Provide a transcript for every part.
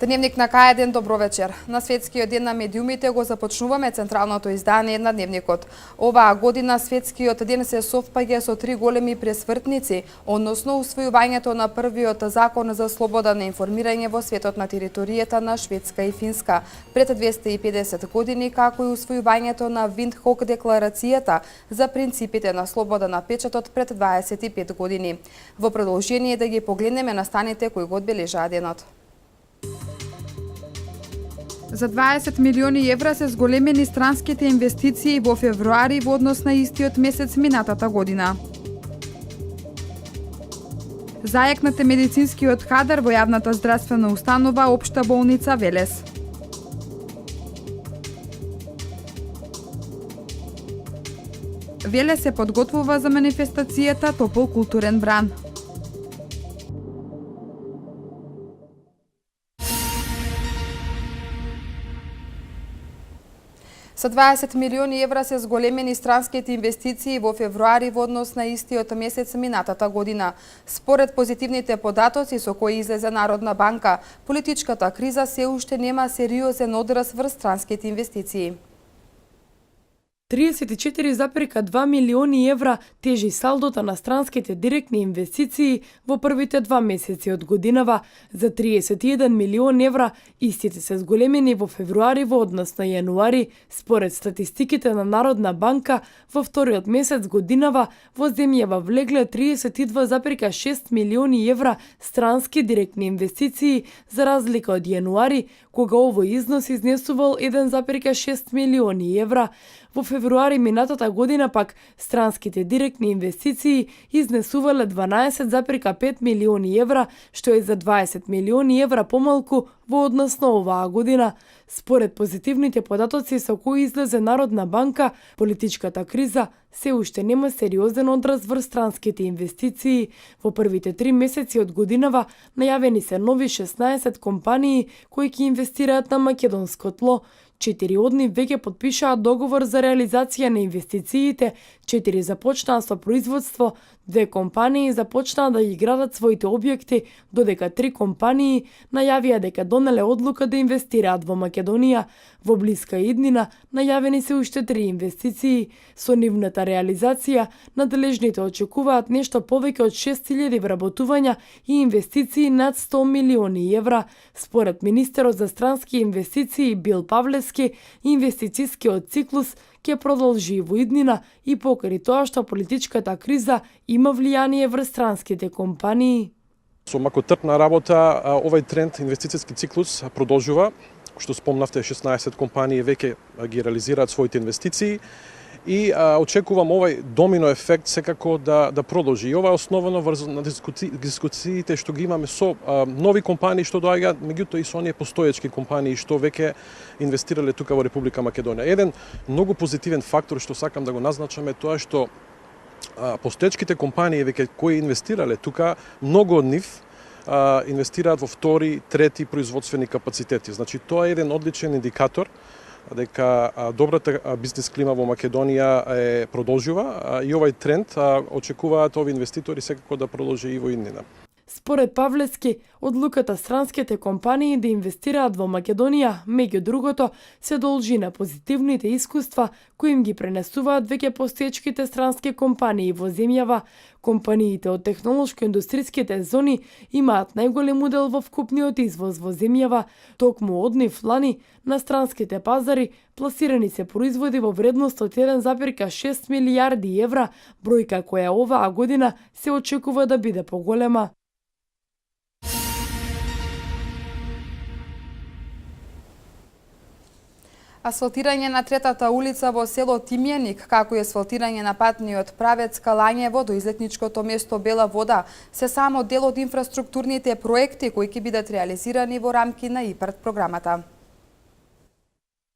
Дневник на К1, добро вечер. На светскиот ден на медиумите го започнуваме централното издание на Дневникот. Оваа година светскиот ден се совпаѓа со три големи пресвртници, односно усвојувањето на првиот закон за слобода на информирање во светот на територијата на Шведска и Финска пред 250 години, како и усвојувањето на Виндхок декларацијата за принципите на слобода на печатот пред 25 години. Во продолжение да ги погледнеме настаните кои го одбележаа денот. За 20 милиони евра се зголемени странските инвестиции во февруари во однос на истиот месец минатата година. Зајакнате медицинскиот кадар во јавната здравствена установа Општа болница Велес. Велес се подготвува за манифестацијата Топол културен бран. Со 20 милиони евра се зголемени странските инвестиции во февруари во однос на истиот месец минатата година. Според позитивните податоци со кои излезе Народна банка, политичката криза се уште нема сериозен одраз врз странските инвестиции. 34,2 милиони евра тежи салдото на странските директни инвестиции во првите 2 месеци од годинава. За 31 милион евра истите се зголемени во февруари во однос на јануари. Според статистиките на Народна банка, во вториот месец годинава во земјава влегле 32,6 милиони евра странски директни инвестиции, за разлика од јануари, кога овој износ изнесувал 1,6 милиони евра. Во февруари минатата година пак странските директни инвестиции изнесувале 12,5 милиони евра, што е за 20 милиони евра помалку во однос на оваа година. Според позитивните податоци со кои излезе Народна банка, политичката криза се уште нема сериозен одраз врз странските инвестиции. Во првите 3 месеци од годинава најавени се нови 16 компании кои ќе инвестираат на македонско тло. 4 од нив веќе подпишаа договор за реализација на инвестициите, 4 започнаа со производство, 2 компании започнаа да ги градат своите објекти, додека 3 компании најавија дека донеле одлука да инвестираат во Македонија. Во блиска иднина најавени се уште 3 инвестиции. Со нивната реализација, надлежните очекуваат нешто повеќе од 6000 вработувања и инвестиции над 100 милиони евра. Според министерот за странски инвестиции Бил Павлевски, инвестицијскиот циклус ќе продолжи во иднина и покрај тоа што политичката криза има влијание врз странските компании. Со макотрпна работа овој тренд инвестицијски циклус продолжува. Што спомнавте, 16 компании веќе ги реализираат своите инвестиции и очекувам овој домино ефект секако да продолжи. И ова е основано врз на дискусиите што ги имаме со нови компании што доаѓаат, меѓутоа и со оние постоечки компании што веќе инвестирале тука во Република Македонија. Еден многу позитивен фактор што сакам да го назначам е тоа што постоечките компании веќе кои инвестирале тука, многу од нив инвестираат во втори, трети производствени капацитети. Значи тоа е еден одличен индикатор дека добрата бизнес клима во Македонија е продолжува и овој тренд очекуваат овие инвеститори секако да продолжи и во иднина. Според Павлевски, одлуката странските компании да инвестираат во Македонија, меѓу другото, се должи на позитивните искуства кои им ги пренесуваат веќе постоечките странски компании во земјава. Компаниите од технолошко-индустриските зони имаат најголем удел во вкупниот извоз во земјава. Токму од нив лани на странските пазари пласирани се производи во вредност од 1,6 милијарди евра, бројка која оваа година се очекува да биде поголема. Асфалтирање на третата улица во село Тимјаник, како и асфалтирање на патниот правец Калањево до излетничкото место Бела Вода, се само дел од инфраструктурните проекти кои ќе бидат реализирани во рамки на ИПАРД програмата.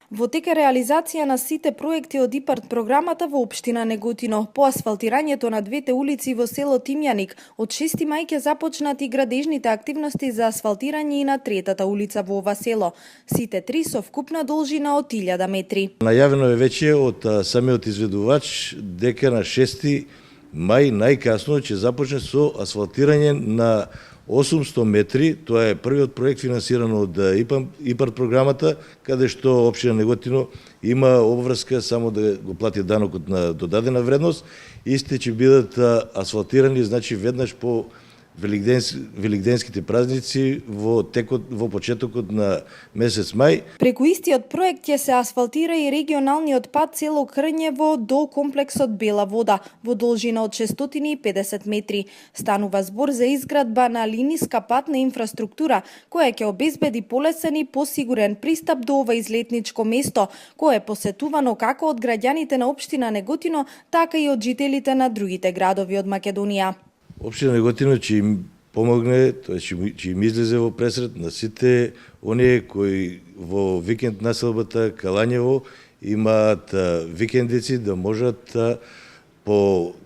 Во тек е реализација на сите проекти од ИПАРД програмата во општина Неготино. По асфалтирањето на двете улици во село Тимјаник, од 6 мај ќе започнат и градежните активности за асфалтирање и на третата улица во ова село. Сите три со вкупна должина од 1000 метри. Најавено е веќе од самиот изведувач дека на 6 мај најкасно ќе започне со асфалтирање на 800 метри, тоа е првиот проект финансиран од ИПАРД програмата, каде што општина Неготино има обврска само да го плати данокот на додадена вредност. Истите ќе бидат асфалтирани, значи веднаш по великденските празници во почетокот на месец мај. Преку истиот проект ќе се асфалтира и регионалниот пат село Крњево до комплексот Бела вода во должина од 650 метри. Станува збор за изградба на линиска патна инфраструктура која ќе обезбеди полесен и посигурен пристап до ова излетничко место, кое е посетувано како од граѓаните на општина Неготино, така и од жителите на другите градови од Македонија. Општина Неготино ќе им помогне, тоа ќе им излезе во пресред на сите оние кои во викенд населбата Калањево имаат викендици да можат по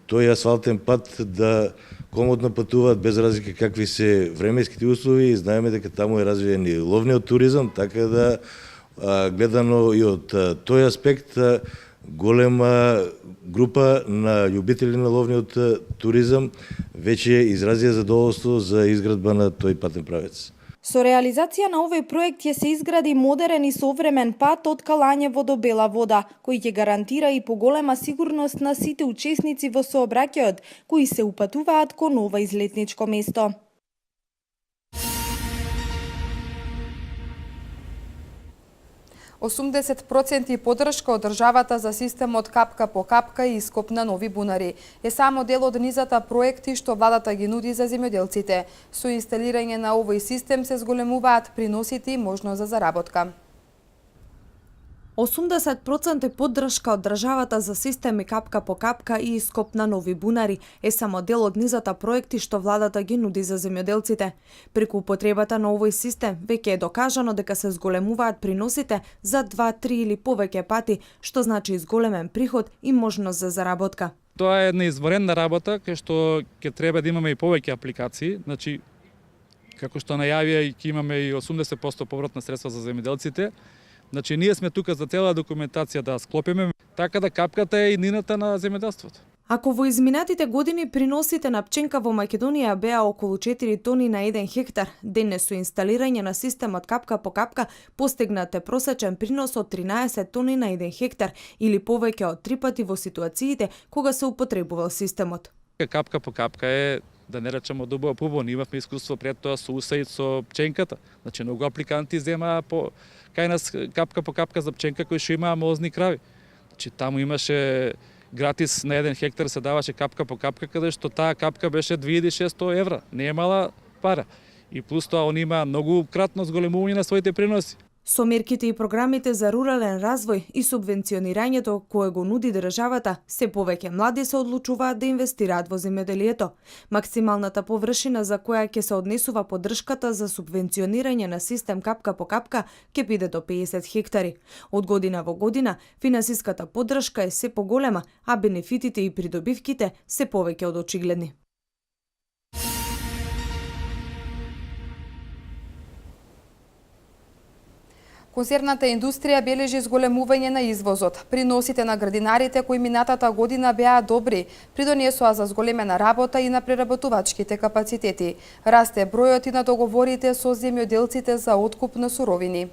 тој асфалтен пат да комодно патуваат без разлика какви се временските услови. Знаеме дека таму е развиен и ловниот туризам, така да гледано и од тој аспект голема група на љубители на ловниот туризам веќе изразија задоволство за изградба на тој патен правец. Со реализација на овој проект ќе се изгради модерен и современ пат од Калањево до Бела вода, кој ќе гарантира и поголема сигурност на сите учесници во сообраќајот кои се упатуваат кон ова излетничко место. %80 поддршка од државата за системот капка по капка и ископ на нови бунари е само дел од низата проекти што владата ги нуди за земјоделците. Со инсталирање на овој систем се зголемуваат приносите и можност за заработка. 80% поддршка од државата за системи капка по капка и ископ на нови бунари е само дел од низата проекти што владата ги нуди за земјоделците. Преку употребата на овој систем веќе е докажано дека се зголемуваат приносите за 2, 3 или повеќе пати, што значи зголемен приход и можност за заработка. Тоа е една изварена работа кај што ќе треба да имаме и повеќе апликации, значи како што најавија и ќе имаме и 80% повратна средства за земјоделците. Значи, ние сме тука за цела документација да склопиме, така да капката е иднината на земјоделството. Ако во изминатите години приносите на пченка во Македонија беа околу 4 тони на 1 хектар, денес со инсталирање на системот капка по капка постигнате просечен принос од 13 тони на 1 хектар или повеќе од 3 пати во ситуациите кога се употребувал системот. Капка по капка е, да не речеме дубово пубо, ние имавме искуство пред тоа со усаид со пченката. Значи, многу апликанти земаа кај нас капка по капка за пченка кои што имаа молозни крави. Значи, таму имаше гратис на 1 хектар се даваше капка по капка, каде што таа капка беше 2600 евра. Не е мала пара. И плюс тоа, они имаа многу кратно зголемување на своите приноси. Со мерките и програмите за рурален развој и субвенционирањето кое го нуди државата, се повеќе млади се одлучуваат да инвестираат во земјоделието. Максималната површина за која ќе се однесува поддршката за субвенционирање на систем капка по капка ќе биде до 50 хектари. Од година во година финансиската поддршка е се поголема, а бенефитите и придобивките се повеќе од очигледни. Концерната индустрија бележи зголемување на извозот. Приносите на градинарите кои минатата година беа добри, придонесоа за зголемена работа и на преработувачките капацитети. Расте бројот и на договорите со земјоделците за откуп на суровини.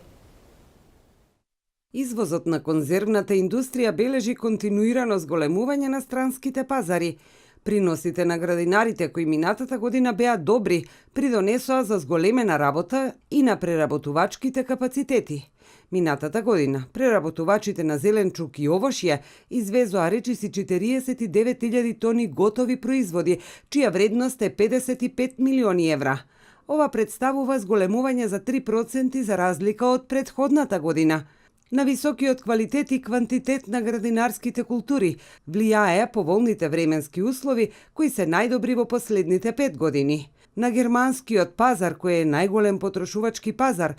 Извозот на конзервната индустрија бележи континуирано зголемување на странските пазари. Приносите на градинарите кои минатата година беа добри, придонесоа за зголемена работа и на преработувачките капацитети. Минатата година преработувачите на зеленчук и овошје извезоа речиси 49.000 тони готови производи, чија вредност е 55 милиони евра. Ова представува зголемување за 3% за разлика од претходната година. На високиот квалитет и квантитет на градинарските култури влијае поволните временски услови кои се најдобри во последните 5 години. На германскиот пазар, кој е најголем потрошувачки пазар,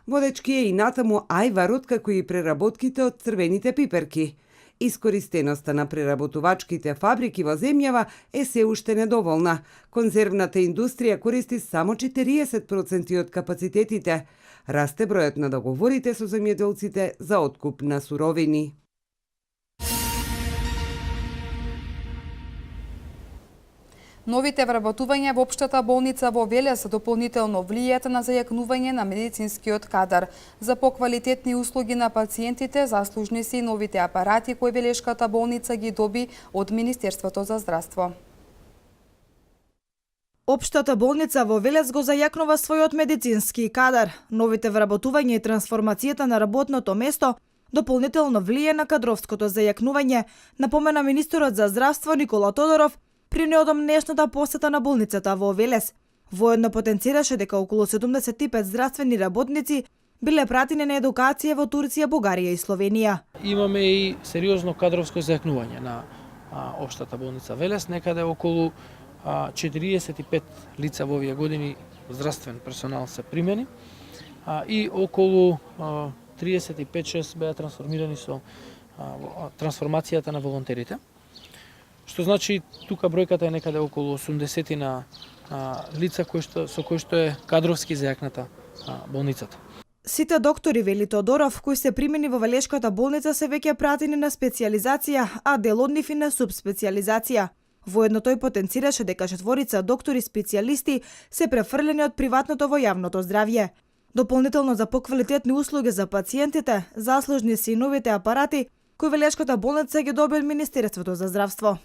водечки е и натаму ајварот како и преработките од црвените пиперки. Искористеноста на преработувачките фабрики во земјава е се уште недоволна. Конзервната индустрија користи само 40% од капацитетите. Расте бројот на договорите со земјоделците за откуп на суровини. Новите вработувања во општата болница во Велес дополнително влијаат на зајакнување на медицинскиот кадар. За поквалитетни услуги на пациентите заслужни се и новите апарати кои Велешката болница ги доби од Министерството за здравство. Општата болница во Велес го зајакнува својот медицински кадар. Новите вработувања и трансформацијата на работното место дополнително влие на кадровското зајакнување, напомена министерот за здравство Никола Тодоров при неодамнешната посета на болницата во Велес. Воедно потенцираше дека околу 75 здравствени работници биле пратени на едукација во Турција, Бугарија и Словенија. Имаме и сериозно кадровско зајакнување на општата болница Велес, некаде околу 45 лица во овие години здравствен персонал се примени и околу 35-6 беа трансформирани со трансформацијата на волонтерите. Што значи тука бројката е некаде околу 80 на лица со кои што е кадровски зајакната болницата. Сите доктори, вели Тодоров, кои се примени во Велешката болница се веќе пратени на специјализација, а дел од нив и на субспецијализација. Воедно тој потенцираше дека 4 доктори специјалисти се префрлени од приватното во јавното здравје. Дополнително за поквалитетни услуги за пациентите, заслужни се и новите апарати кои Велешката болница ги доби од Министерството за здравство.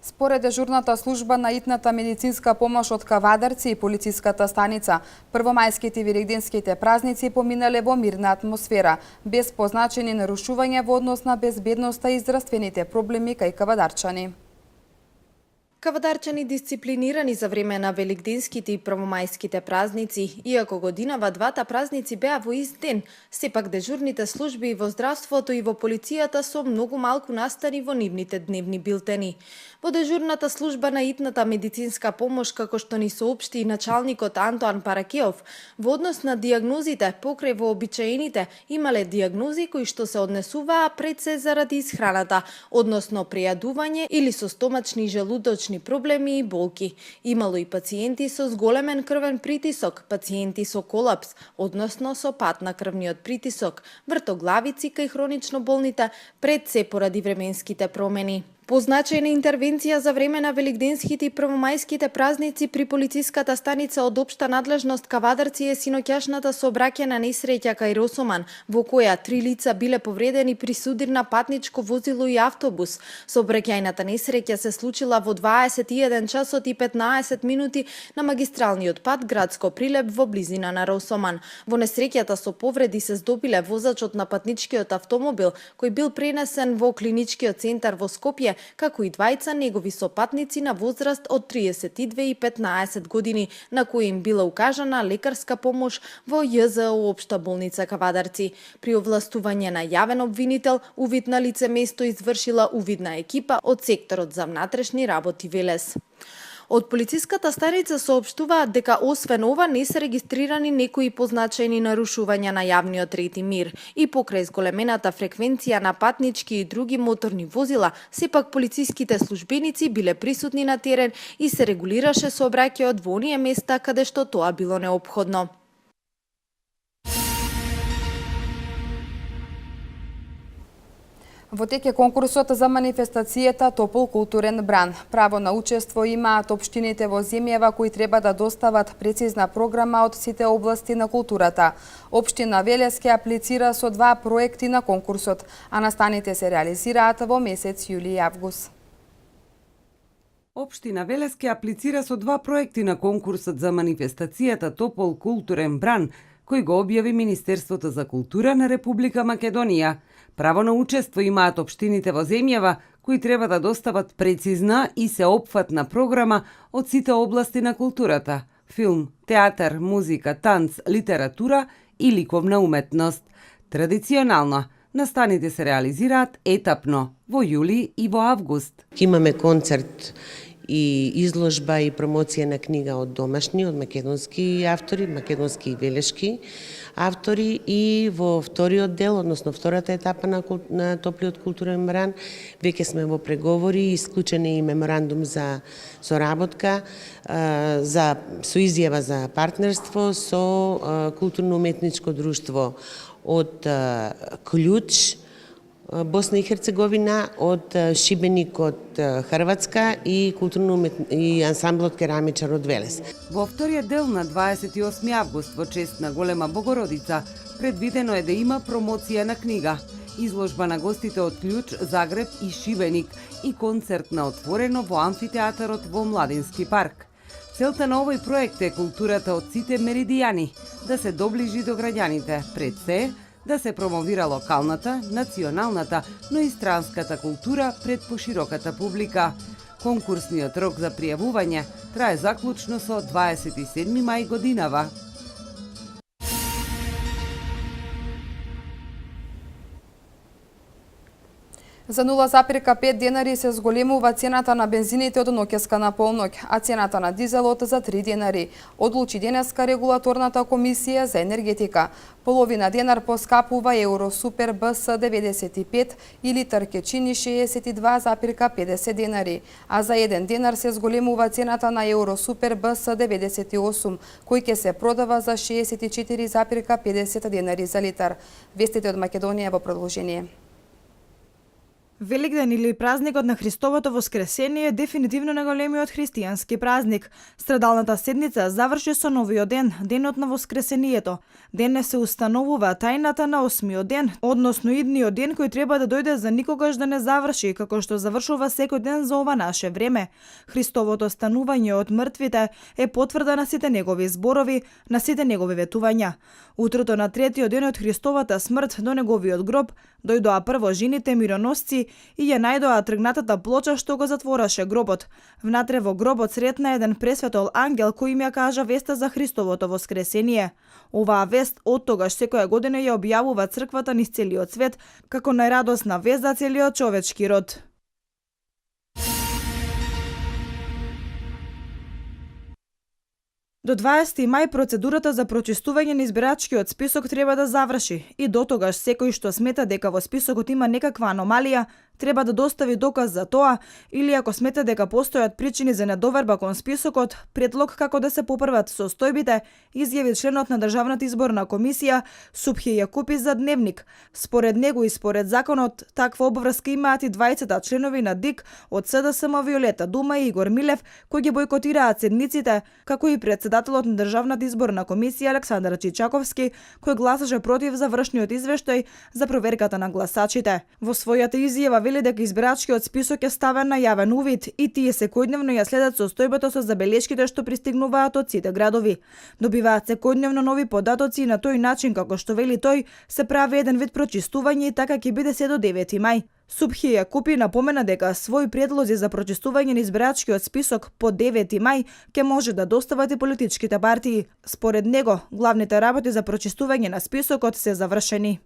Според дежурната служба на итната медицинска помош од Кавадарци и полициската станица, првомајските и велигденските празници поминале во мирна атмосфера, без позначени нарушувања во однос на безбедноста и здравствените проблеми кај кавадарчани. Кавадарчани дисциплинирани за време на велигденските и првомајските празници, иако годинава двата празници беа во ист ден, сепак дежурните служби во здравството и во полицијата со многу малку настани во нивните дневни билтени. Во дежурната служба на итната медицинска помош, како што ни соопшти и началникот Антоан Паракеов, во однос на дијагнозите покрај вообичаените имале дијагнози кои што се однесуваа пред се заради исхраната, односно прејадување или со стомачни и желудочни проблеми и болки. Имало и пациенти со зголемен крвен притисок, пациенти со колапс, односно со пат на крвниот притисок, вртоглавици кај хронично болните, пред се поради временските промени. Позначајна интервенција за време на велигденските и првомајските празници при полициската станица од општа надлежност Кавадарци е синоќашната сообраќајна несреќа кај Росоман, во која 3 лица биле повредени при судир на патничко возило и автобус. Сообраќајната несреќа се случила во 21 часот и 15 минути на магистралниот пат Градско Прилеп во близина на Росоман. Во несреќата со повреди се здобиле возачот на патничкиот автомобил, кој бил пренесен во клиничкиот центар во Скопје, како и двајца негови сопатници на возраст од 32 и 15 години, на кои им била укажана лекарска помош во ЈЗО Општа болница Кавадарци. При овластување на јавен обвинител, увид на лице место извршила увидна екипа од секторот за внатрешни работи Велес. Од полициската станица соопштуваат дека освен ова не се регистрирани некои позначајни нарушувања на јавниот ред и мир. И покрај зголемената фреквенција на патнички и други моторни возила, сепак полициските службеници биле присутни на терен и се регулираше сообраќајот во оние места каде што тоа било неопходно. Во тек е конкурсот за манифестацијата Топол културен бран. Право на учество имаат општините во земјава кои треба да достават прецизна програма од сите области на културата. Општина Велес ќе аплицира со 2 проекти на конкурсот, а настаните се реализираат во месец јули и август. Општина Велес ќе аплицира со 2 проекти на конкурсот за манифестацијата Топол културен бран, кој го објави Министерството за култура на Република Македонија. Право на учество имаат општините во земјава кои треба да достават прецизна и сеопфатна програма од сите области на културата: филм, театар, музика, танц, литература и ликовна уметност. Традиционално, настаните се реализираат етапно во јули и во август. Имаме концерт и изложба и промоција на книга од домашни, од македонски автори, македонски и велешки автори, и во вториот дел, односно втората етапа на Топлиот културен бран, веќе сме во преговори, исклучен и меморандум за соработка, за соизјава за партнерство со културно-уметничко друштво од Клjuč, Босна и Херцеговина, од Шибеник од Хрватска и и ансамблот Керамичар од Велес. Во вториот дел на 28 август во чест на Голема Богородица предвидено е да има промоција на книга, изложба на гостите од Клjuč, Загреб и Шибеник и концерт на отворено во амфитеатарот во Младински парк. Целта на овој проект е културата од сите меридијани да се доближи до граѓаните, пред се да се промовира локалната, националната, но и странската култура пред пошироката публика. Конкурсниот рок за пријавување трае заклучно со 27 мај годинава. За 0,5 денари се зголемува цената на бензините од ноќеска на полноќ, а цената на дизелот за 3 денари, одлучи денеска регулаторната комисија за енергетика. Половина денар поскапува Евро Супер БС 95 и литар ке чини 62,50 денари, а за 1 денар се зголемува цената на Евро Супер БС 98, кој ќе се продава за 64,50 денари за литар. Вестите од Македонија во продолжение. Великден или празникот на Христовото воскресение е дефинитивно најголемиот христијански празник. Страдалната седница заврши со новиот ден, денот на воскресението. Денес се установува тајната на осмиот ден, односно идниот ден кој треба да дојде за никогаш да не заврши, како што завршува секој ден за ова наше време. Христовото станување од мртвите е потврда на сите негови зборови, на сите негови ветувања. Утрото на третиот ден од Христовата смрт до неговиот гроб дојдоа прво жените мироносци и ја најдоа тргнатата плоча што го затвораше гробот. Внатре во гробот сретна еден пресветол ангел кој им ја кажа веста за Христовото воскресение. Оваа вест од тогаш секоја година ја објавува црквата низ целиот свет како најрадосна вест за целиот човечки род. До 20 мај процедурата за прочистување на избирачкиот список треба да заврши и дотогаш секој што смета дека во списокот има некаква аномалија треба да достави доказ за тоа или ако смета дека постојат причини за недоверба кон списокот, предлог како да се поправат состојбите, изјави членот на Државната изборна комисија Субхи Јакупи за Дневник. Според него и според законот, таква обврска имаат и двајцата членови на ДИК од СДСМ Виолета Дума и Игор Милев, кои ги бойкотираат седниците, како и председателот на Државната изборна комисија Александар Чичаковски, кој гласаше против завршниот извештај за проверката на гласачите. Во својата изјава вели дека избирачкиот список е ставен на јавен увид и тие секојдневно ја следат состојбата со забелешките што пристигнуваат од сите градови. Добиваат секојдневно нови податоци и на тој начин, како што вели тој, се прави еден вид прочистување и така ќе биде се до 9 мај. Субхи Јакупи напомена дека свој предлози за прочистување на избирачкиот список по 9 мај ќе може да достават и политичките партии. Според него, главните работи за прочистување на списокот се завршени.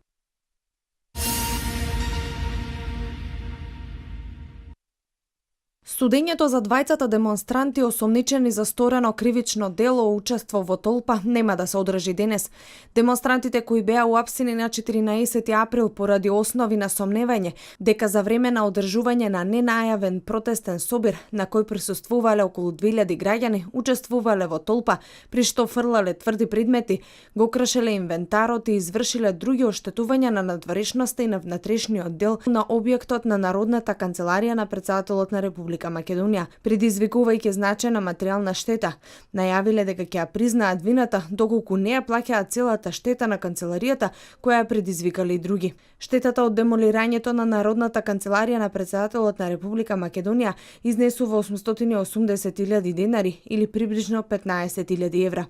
Судењето за двајцата демонстранти осомничени за сторено кривично дело учество во толпа нема да се одржи денес. Демонстрантите кои беа уапсени на 14 април поради основи на сомневање дека за време на одржување на ненајавен протестен собир на кој присуствувале околу 2000 граѓани, учествувале во толпа, при што фрлале тврди предмети, го кршеле инвентарот и извршиле други оштетувања на надворешноста и на внатрешниот дел на објектот на Народната канцеларија на председателот на Република Македонија, предизвикувајќи значајна материјална штета. Најавиле дека ќе ја признаат вината доколку не ја плаќаат целата штета на канцеларијата која ја предизвикале и други. Штетата од демолирањето на Народната канцеларија на председателот на Република Македонија изнесува 880.000 денари или приближно 15.000 евра.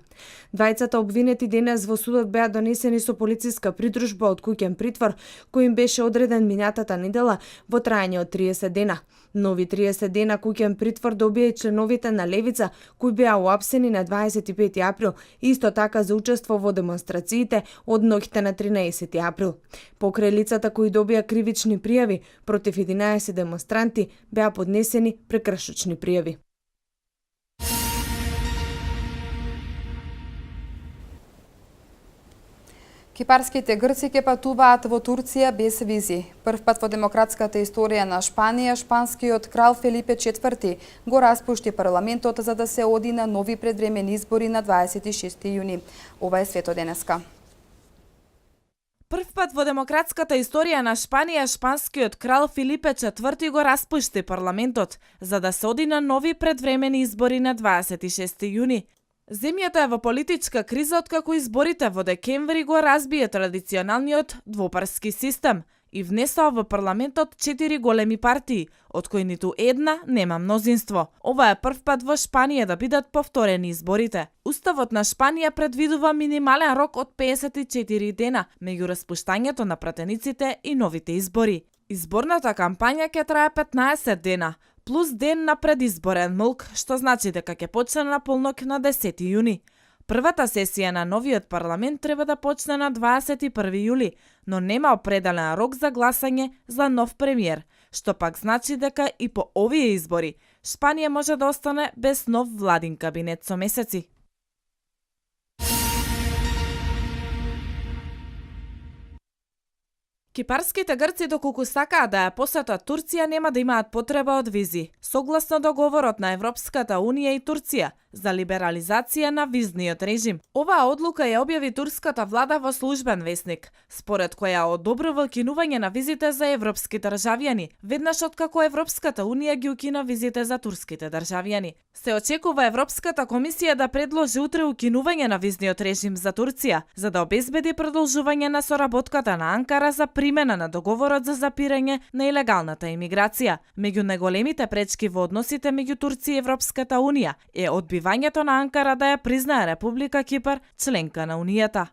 Двајцата обвинети денес во судот беа донесени со полициска придружба од куќен притвор кој им беше одреден минатата недела во трајање од 30 дена. Нови 30 дена куќен притвор добија и членовите на Левица кои беа уапсени на 25 април, исто така за учество во демонстрациите од ноќта на 13 април. Покрај лицата кои добија кривични пријави против 11 демонстранти беа поднесени прекршочни пријави. Кипарските грци ќе патуваат во Турција без визи. Првпат во демократската историја на Шпанија, шпанскиот крал Фелипе IV го распушти парламентот за да се оди на нови предвремени избори на 26 јуни. Ова е свето денеска. Првпат во демократската историја на Шпанија, шпанскиот крал Филипе IV го распушти парламентот, за да се оди на нови предвремени избори на 26 јуни. Земјата е во политичка криза откако изборите во декември го разбие традиционалниот двопарски систем и внесоа во парламентот 4 големи партии, од кои ниту една нема мнозинство. Ова е првпат во Шпанија да бидат повторени изборите. Уставот на Шпанија предвидува минимален рок од 54 дена меѓу распуштањето на пратениците и новите избори. Изборната кампања ќе трае 15 дена, плюс ден на предизборен млк, што значи дека ќе почне на полнок на 10 јуни. Првата сесија на новиот парламент треба да почне на 21 јули, но нема определен рок за гласање за нов премиер, што пак значи дека и по овие избори Шпанија може да остане без нов владин кабинет со месеци. Кипарските грци, доколку сакаат да ја посетат Турција, нема да имаат потреба од визи, согласно договорот на Европската Унија и Турција за либерализација на визниот режим. Оваа одлука ја објави турската влада во службен весник, според која одобрува кинување на визите за европски државјани, веднаш откако Европската Унија ги укина визите за турските државјани. Се очекува Европската комисија да предложи утре укинување на визниот режим за Турција, за да обезбеди продолжување на соработката на Анкара за примена на договорот за запирање на илегалната имиграција. Меѓу најголемите пречки во односите меѓу Турција и Европската Унија е одбивањето на Анкара да ја признае Република Кипар членка на Унијата.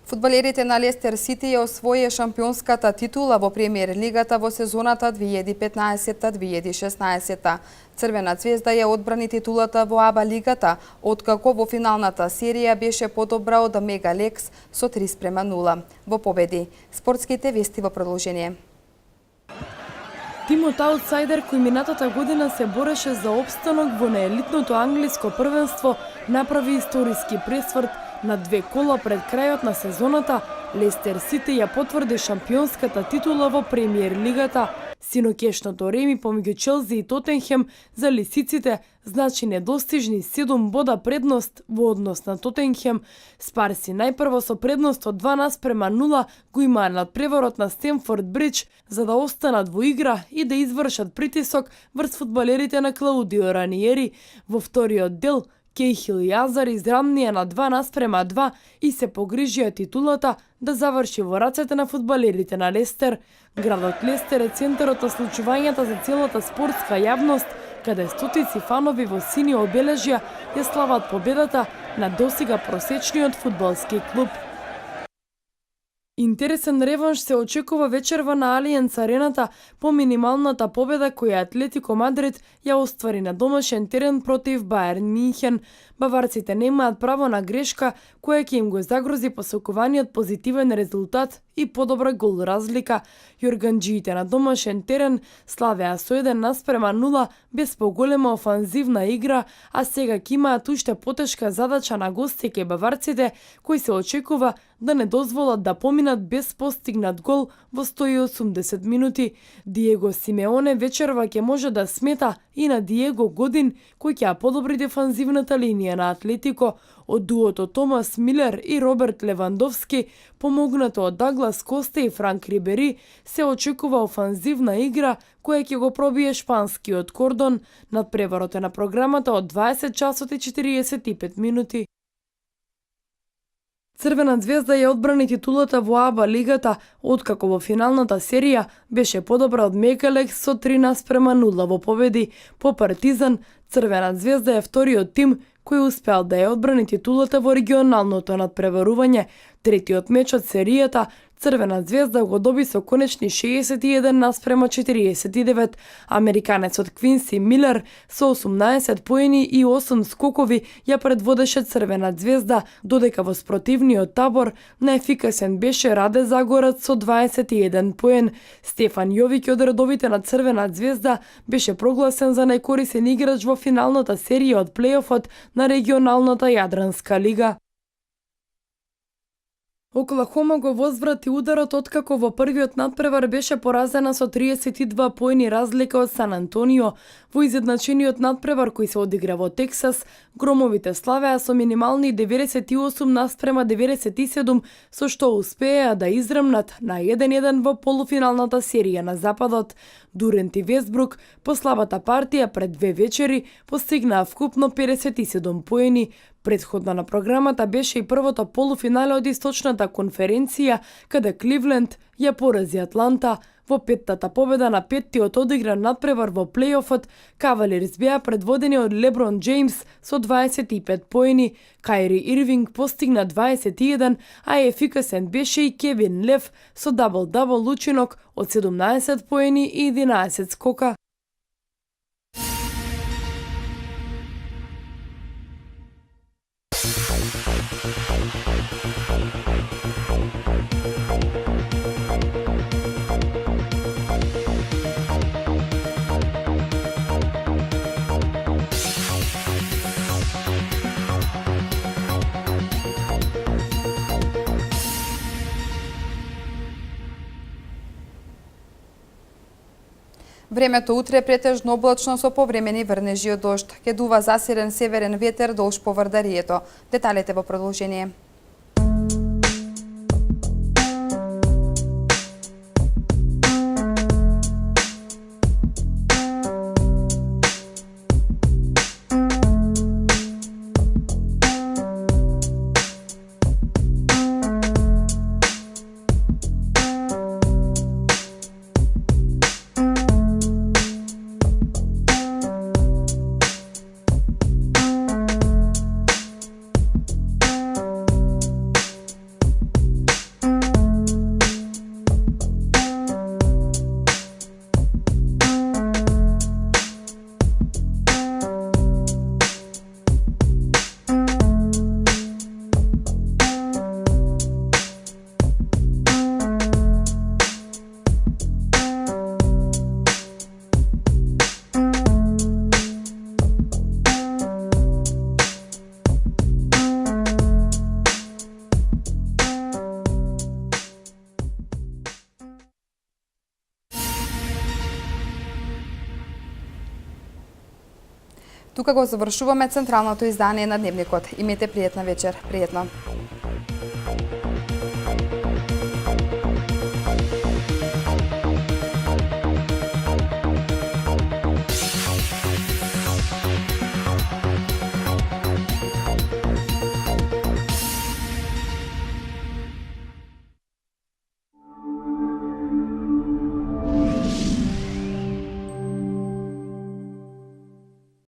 Фудбалерите на Лестер Сити ја освоија шампионската титула во премиер лигата во сезоната 2015-2016. Црвена ѕвезда ја одбрани титулата во АБА лигата, откако во финалната серија беше подобра од Мега Лекс со 3:0 во победи. Спортските вести во продолжение. Тимот аутсайдер кој минатата година се бореше за опстанок во неелитното англиско првенство направи историски пресврт на 2 кола пред крајот на сезоната. Лестер Сити ја потврди шампионската титула во премиер лигата. Синокешното реми помеѓу Челси и Тотенхем за лисиците значи недостижни 7 бода предност во однос на Тотенхем. Спарси најпрво со предност од 2:0 го имаа надпреварот на Стенфорд Бридж за да останат во игра и да извршат притисок врз фудбалерите на Клаудио Раниери. Во вториот дел Кейхил и Азар израмнија на 2:2 и се погрижија титулата да заврши во рацете на фудбалерите на Лестер. Градот Лестер е центарот на случувањата за целата спортска јавност, каде стотици фанови во сини обележја ја слават победата на досега просечниот фудбалски клуб. Интересен реванш се очекува вечерва на Алиенц Арената по минималната победа која Атлетико Мадрид ја оствари на домашен терен против Баерн Минхен. Баварците немаат право на грешка која ќе им го загрози посекуваниот позитивен резултат и подобра гол разлика. Јорганџиите на домашен терен славеа со 1:0 без поголема офанзивна игра, а сега ќе имаат уште потешка задача на гости кај баварците, кои се очекува да не дозволат да поминат без постигнат гол во 180 минути. Диего Симеоне вечерва ќе може да смета и на Диего Годин, кој ќе ја подобри дефанзивната линија на Атлетико. Од дуото Томас Милер и Роберт Левандовски, помогнато од Даглас Косте и Франк Рибери, се очекува офанзивна игра која ќе го пробие шпанскиот кордон. Надпреварот е на програмата од 20 часот и 45 минути. Црвена ѕвезда ја одбрани титулата во АБА лигата, откако во финалната серија беше подобра од Мега Лекс со 3:0 во победи. По Партизан, Црвена звезда е вториот тим кој успеал да ја одбрани титулата во регионалното надпреварување. Третиот меч од серијата Црвена звезда го доби со конечни 61:49. Американецот Квинси Милер со 18 поени и 8 скокови ја предводеше Црвена звезда, додека во спротивниот табор најефикасен беше Раде Загорец со 21 поен. Стефан Јовиќ од редовите на Црвена звезда беше прогласен за најкорисен играч во финалната серија од плејофот на регионалната Јадранска лига. Оклахома го возврати ударот откако во првиот надпревар беше поразена со 32 поени разлика од Сан Антонио. Во изедначениот надпревар кој се одигра во Тексас, громовите славеа со минимални 98:97, со што успеа да изремнат на 1-1 во полуфиналната серија на Западот. Дурент и Вестбрук по слабата партија пред две вечери постигнаа вкупно 57 поени. Претходно на програмата беше и првото полуфинале од Источната конференција, каде Кливленд ја порази Атланта. Во петтата победа на петтиот одигран надпревар во плејофот, Кавалерс беа предводени од Леброн Джеймс со 25 поени, Кайри Ирвинг постигна 21, а ефикасен беше и Кевин Лев со дабл-дабл учинок од 17 поени и 11 скока. Времето утре е претежно облачно со повремени врнежи од дожд. Ќе дува засилен северен ветер долж по Вардарието. Деталите во продолжение. Тука го завршуваме централното издание на Дневникот. Имете пријатна вечер. Пријатно.